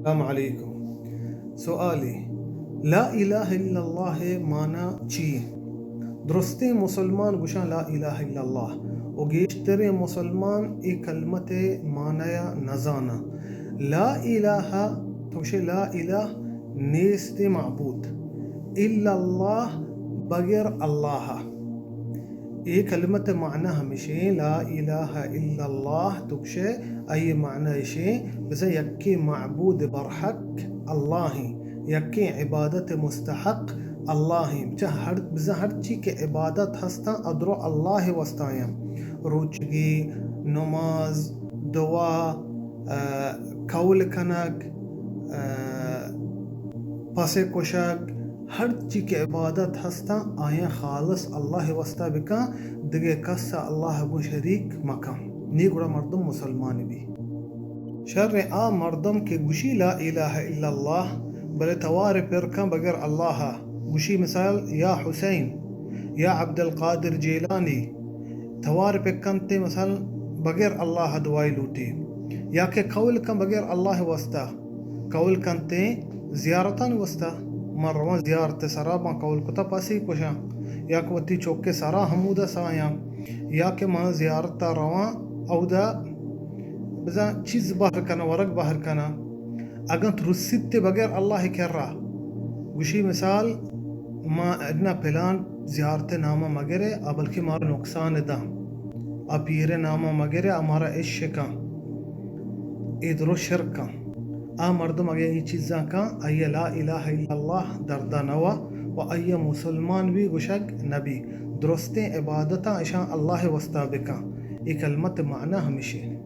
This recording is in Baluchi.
السلام علیکم۔ سوالی، لا الہ الا اللہ ءِ معنی چی؟ درستیں مسلمان گوشاں لا الہ الا اللہ، و گیشتریں مسلمان اے کلمت ءِ معنی ءَ نزاناں۔ لا الہ، تو گوشے لا الہ، نیست معبود، الا اللہ، بغیر اللہ۔ اے کلمت ءِ معنی ہمیشیں، لا الہ الا اللہ، تو گوشے آئی ءِ معنی ایشیں، بزاں یکیں معبود برحق اللہ ایں، یکیں عبادت ءِ مستحق اللہ ایں۔ بچہ ہر، بزاں ہرچی کہ عبادت ہستاں، ادرو اللہ ءِ واسطہ ایں۔ روچگی، نماز، دعا، آ، قول کنگ، آ، پس کشگ، ہرچی کہ عبادت ہستاں، آیاں خالص اللہ ءِ واسطہ بکن، دگہ کس ءَ اللہ ءَ گوں شریک مکن۔ نی گڑا مردم مسلمان بی۔ شر آ مردم کہ گوشی لا الہ الا اللہ، بلے توار پر کن بغیر اللہ ءَ۔ گوشی مثال یا حسین، یا عبدالقادر جیلانی، توار پر کنت مثال بغیر اللہ ءَ دعائی لوٹی، یا کہ قول کن بغیر اللہ ءِ واسطہ۔ قول کنتیں زیارتانی واسطہ، من رواں زیارت ءِ سرا، من قول کتا پسی کشاں، یا کہ وتی چوک ءِ سرا ہمودا سایاں، یا کہ من زیارت ءَ رواں اودا بزاں چیز بہر کناں، ورگ بہر کناں۔ اگاں تو رسیت بغیر اللہ ءِ کرا، گوشی مثال، ما انا پلان زیارت ءِ نام ءَ مگرے، آ بلکہ مارا نقصان داں، آ پیر ءِ نام ءَ مگرے، آ مارا اش کن۔ اے درو شرک ایں۔ آ مردم اگہ اے چیزاں کن، آئی ءَ لا الہ الا اللہ دردا نوا و آئی ءَ مسلمان بی گوشگ نبی۔ درستیں عبادتاں اشاں اللہ ءِ واسطہ بکن۔ اے کلمت ءِ معنی ہمیشیں۔